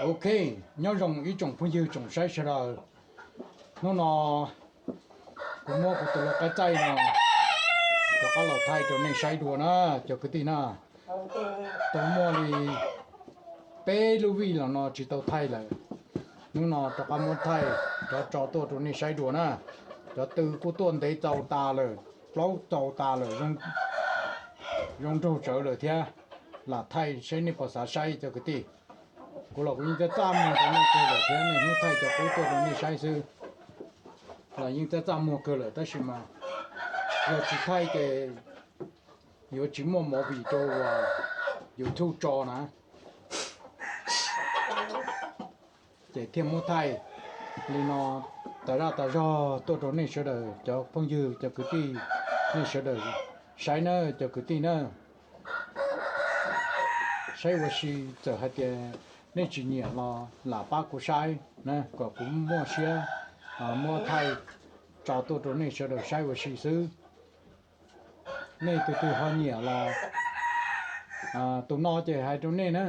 Ok, nyob zoo ib tsoom phooj ywg tsoom saib sawv daws. Hnub no kuv muab kuv tus lau qaib txaij no rov qab los thaij rau nej saib dua na, cov kwv tij na. Tau muaj li peb lub vij los no tsis tau thaij lawm. Hnub no rov qab muab thaij rov tso tuaj rau nej saib dua na. Cov tw kuj tuaj ntev txaus tas lawm, plaub txaus tas lawm, zoo nraug tsawv lawm thiab. Lam thaij saib nej puas xav saib cov kwv tij. Kuv los kuv yeej txaj txaj muag rau nej kawg lawm thiab, niaj hnub thaij cov qub tuaj rau nej saib xwb los yeej txaj txaj muag kawg lawm, tab sis mas yog tsis thaij ces yuav tsis muaj movie rau uas YouTube tso na. Ces thiaj muab thaij li no tas zaj tas zog tuaj rau nej sawv daws cov phooj ywg cov kwv tij, nej sawv daws saib na cov kwv tij na. Saib ua si, txawm hais tias nej tsis nyiam los lam pab kuv saib na, kom kuv muaj siab muab thaij tso tuaj rau nej sawv daws saib ua si xwb. Nej tus twg ho nyiam los, tus no ces hais rau nej na,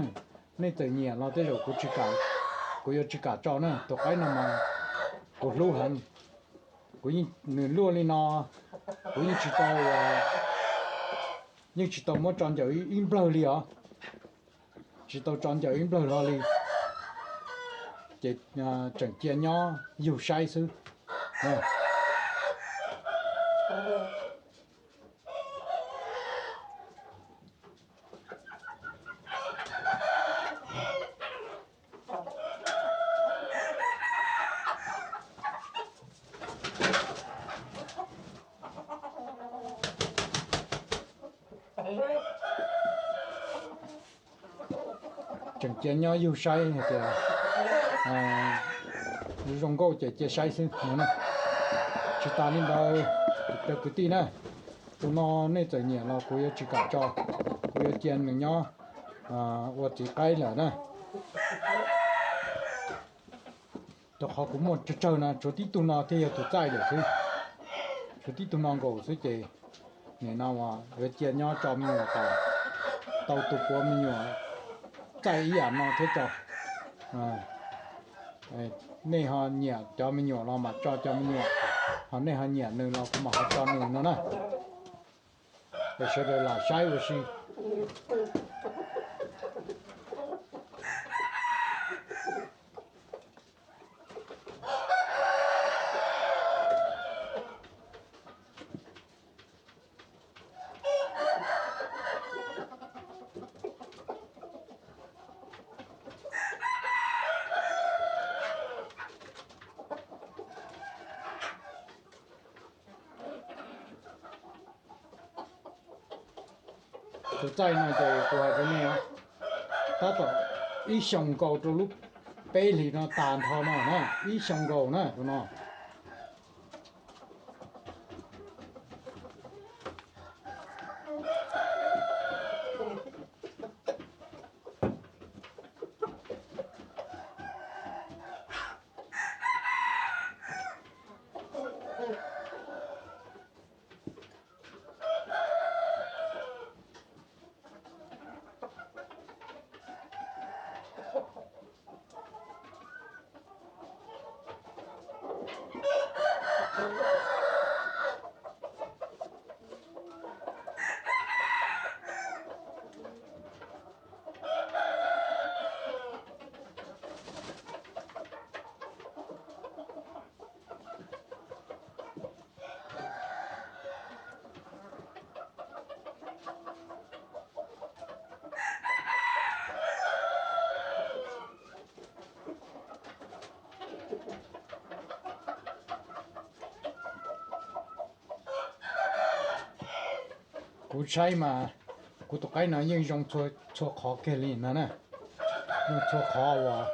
nej txawm nyiam los tej zaum kuv tsis kam, kuv yuav tsis kam tso na. Tus qaib no mas kuv hlub heev, kuv, nws luaj li no, kuv yeej tsis tau, yeej tsis tau muab tso ncaws ib nplawg li os, tsis tau tso ncaws ib nplawg hlo li. Ces tseem cia nyob yug saib xwb. Tseem cia nyob yug saib hais tias zoo nkauj ces cia saib xwb no na. Tsis tas li ntawd, cov kwv tij na, tus no nej txawm nyiam los kuv yuav tsis kam tso, kuv yuav cia nws nyob ua txiv qaib lawm na. Rau qhov kuv muaj tsawg tsawg no, tshuav tib tug no thiaj yog tus txaij lawm xwb. Tshuav tib tug no nkaus xwb ces nim no yuav cia nyob tso me nyuam kom tau tus puav me nyuam txaij ib yam no thiab tso. Nej ho nyiam cov me nyuam los mam tso cov me nyuam, ho nej ho nyiam nws los kuv mam ho tso nws no na. Es sawv daws lam saib ua si. Tus txaij no ces kuv hais rau nej os, tab tom ib xyoos nkaus rau lub peb hlis no tag nrho no na, ib xyoos nkaus na tus no. Kuv saib mas kuv tus qaib no yeej zoo txhua qhov kiag li no na, zoo txhua qhov uas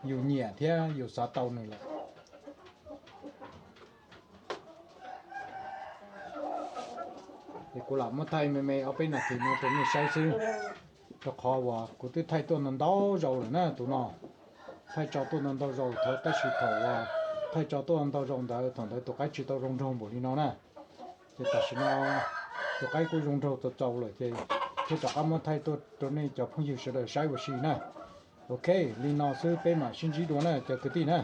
yus nyiam thiab yus xav tau nws lawm. Es kuv lam muab thaij me me ob peb nas this no rau nej saib xwb, rau qhov uas kuv twb thaij tuaj ntau ntau zaus lawm na tus no. Thaij tso tuaj ntau ntau zaus thaum, tab sis thaum uas thaij tso tuaj ntau zaus ntawd thaum ntawd tus qaib tsis tau zoo nraug npaum li no na. Ces tam sim no tus qaib kuj zoo nraug txaus txaus lawm ces thiab rov qab muab thaij tuaj rau nej cov phooj ywg sawv daws saib ua si na. Ok, li no xwb peb mam sib ntsib dua na cov kwv tij na.